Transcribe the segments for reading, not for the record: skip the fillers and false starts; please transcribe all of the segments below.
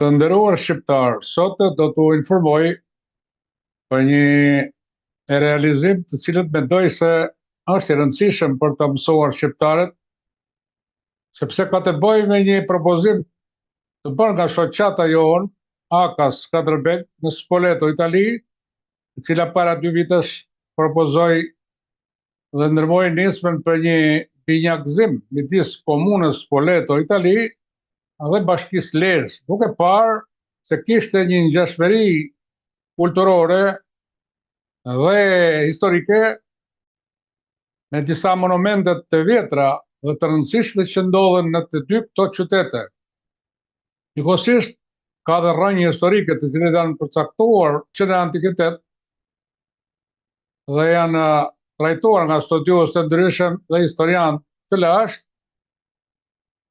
Të nderuar shqiptarë, sot do t'u informoj për një realizim të cilët mendoj se është i rëndësishëm për të mësuar shqiptarët, sepse ka të bëjë me një propozim të bërë nga shoqata jonë, AKA Skënderbeg në Spoleto, Itali, e cila para dy vitesh propozoi dhe ndërmori nismën për një binjakëzim midis komunës Spoleto, Itali dhe bashkisë Lezhë, duke parë se kishte një ngjashmëri kulturore dhe historike me disa monumente të vjetra dhe të rëndësishme që ndodhen në të dy këto qytete. Njëkohësisht ka dhe rrënjë historike të cilat janë përcaktuar që në antikitet dhe janë trajtuar nga studiues të ndryshëm dhe historianë të lashtë,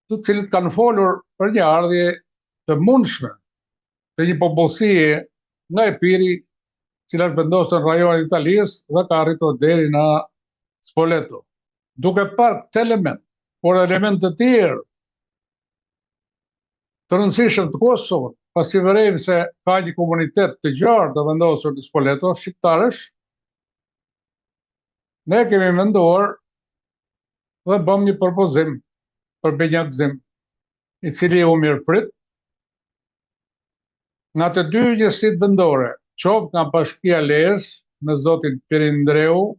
të cilët kanë folur për një ardhje të mundshme të një popullsie nga Epiri, e cila është vendosur në rajonin e Italisë dhe ka arritur deri në Spoleto. Duke parë këtë element, por element të tjerë të rëndësishëm të Kosovës, pasi vërejmë se ka një komunitet të gjerë të vendosur në Spoleto, shqiptarësh, ne kemi menduar dhe bëmë një propozim për binjakëzim, i cili u mirëprit nga të dy njësitë vendore, qoftë nga Bashkia Lezhë me zotin Pirin Ndreu,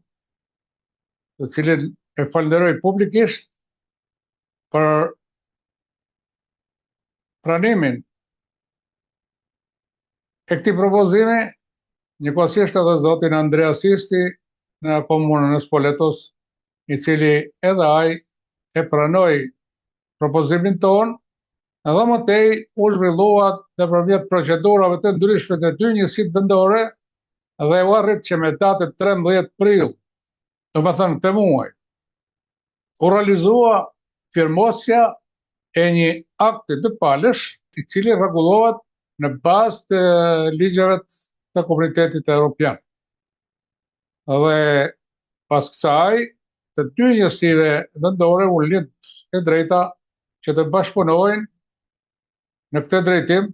të cilin e falënderoj publikisht për pranimin e këtij propozimi, njëkohësisht edhe zotin Andrea Sisti në komunën e Spoletos, i cili edhe ai e pranoi propozimin tonë, edhe më tej u zhvillua nëpërmjet procedurave të ndryshme të dy njësitë vendore dhe u arrit që me datën 13 prill, domethënë këtë muaj, u realizua firmosja e një akti dypalësh, i cili rregullohet në bazë të ligjeve të komunitetit europian. Dhe pas kësaj, të dy njësive vendore u lind e drejta që të bashkëpunojnë në këtë drejtim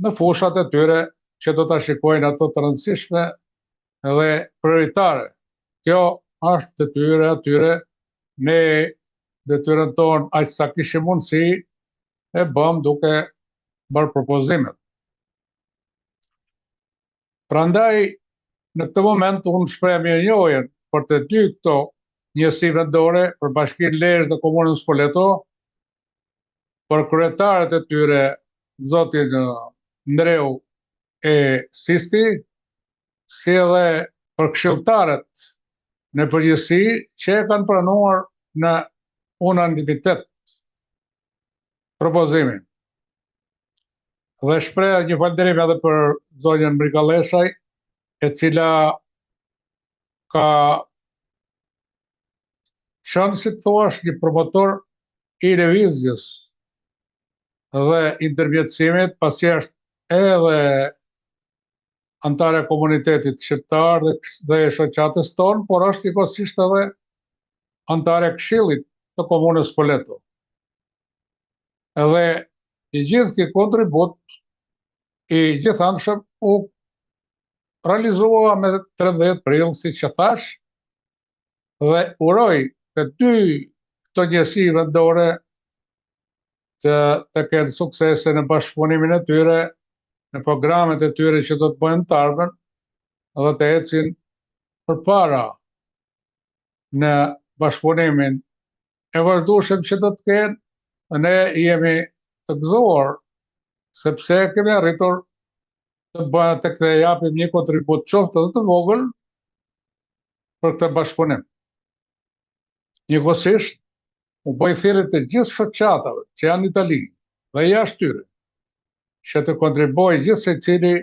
në fushat e tyre që do ta shikojnë ato të rëndësishme dhe prioritare. Kjo është detyrë e atyre, ne detyrën tonë aq sa kishim mundësi e bëmë duke bërë propozimet. Prandaj, në këtë moment unë shpreh mirënjohjen për të dy këto njësi vendore, për Bashkinë Lezhë dhe Komunën Spoleto, për kryetarët e tyre, zotin Ndreu e Sisti, si edhe për këshilltarët në përgjithësi që e kanë pranuar në unanimitet propozimin. Dhe shpreh një falënderim edhe për zonjën Mrikalleshaj, e cila ka qenë, si të thuash, një promotor i lëvizjes dhe ndërmjetësimit, pasi është edhe anëtare e komunitetit shqiptar dhe, dhe e shoqatës tonë, por është njëkohësisht edhe anëtare e këshillit të komunës Spoleto. Edhe i gjithë ky kontribut i gjithanshëm u realizua me 13 prill, siç e thashë, dhe uroj të dy këto njësi vendore të, të kenë suksese në bashkëpunimin e tyre, në programet e tyre që do të bëjnë të ardhmen dhe të ecin përpara në bashkëpunimin e vazhdueshëm që do të kenë, ne jemi të gëzuar sepse kemi arritur të bëjmë të këtë japim një kontribut qoftë edhe të vogël për këtë bashkëpunim. Njëkohësisht, u bëj thirrje të gjithë shoqatave që janë në Itali dhe jashtë tyre, që të kontribuojë gjithsecili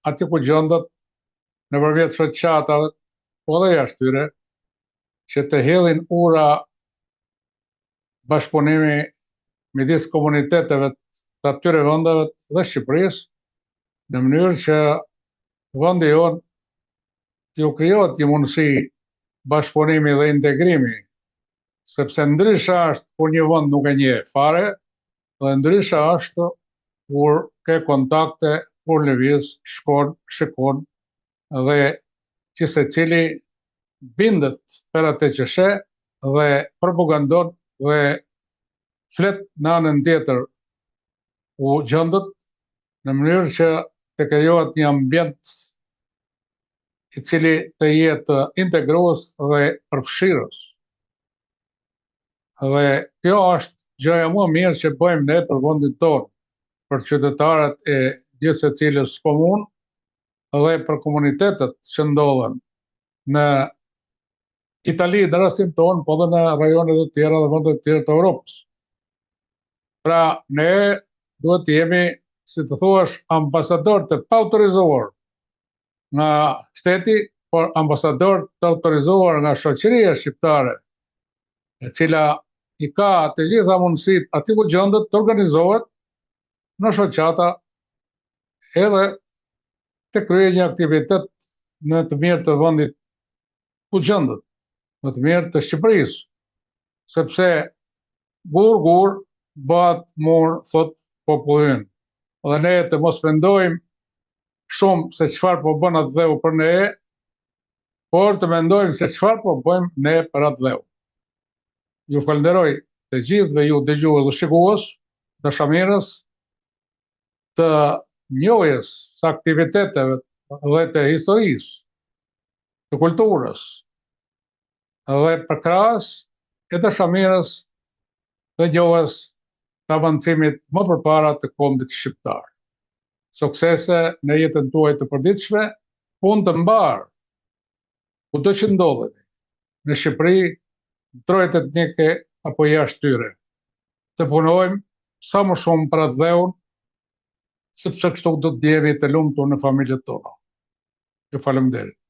aty ku gjendet nëpërmjet shoqatave, po edhe jashtë tyre, që të hedhin ura bashkëpunimi midis komuniteteve të atyre vendeve dhe Shqipërisë, në mënyrë që vendi jonë t'iu krijohet një mundësi bashkëpunimi dhe integrimi, sepse ndryshe është kur një vend nuk e njeh fare, dhe ndryshe është kur ke kontakte, kur lëviz, shkon, shikon dhe gjithsecili bindet për atë që sheh dhe propagandon dhe flet në anën tjetër ku gjendet në mënyrë që të krijohet një ambient i cili të jetë integrues dhe përfshirës. Dhe kjo është gjëja më e mirë që bëjmë ne për vendin tonë, për qytetarët e gjithsecilës komunë dhe për komunitetet që ndodhen në Itali në rastin tonë, po dhe në rajonet e tjera dhe vendet e tjera të Europës. Pra, ne duhet të jemi, si të thuash, ambasador të paautorizuar nga shteti, por ambasador të autorizuar nga shoqëria shqiptare, e cila i ka të gjitha mundësitë aty ku gjendet të organizohet në shoqata edhe të kryejë një aktivitet në të mirë të vendit ku gjendet, në të mirë të Shqipërisë, sepse gur gur bëhet mur, thotë populli ynë. Dhe ne të mos mendojmë shumë se çfarë po bën atdheu për ne, por të mendojmë se çfarë po bëjmë ne për atdheun. Ju falënderoj të gjithëve ju dëgjues dhe shikues, dashamirës, të njohjes së aktiviteteve dhe të historisë, të kulturës, dhe përkrahës e dashamirës dhe njohës të avancimit më përpara të kombit shqiptar. Suksese në jetën tuaj të përditshme, punë të mbarë, kudo që ndodheni, në Shqipëri, në trojet etnike apo jashtë tyre. Të punojmë sa më shumë për atdheun, sepse kështu do të jemi të lumtur në familjet tona. Ju faleminderit.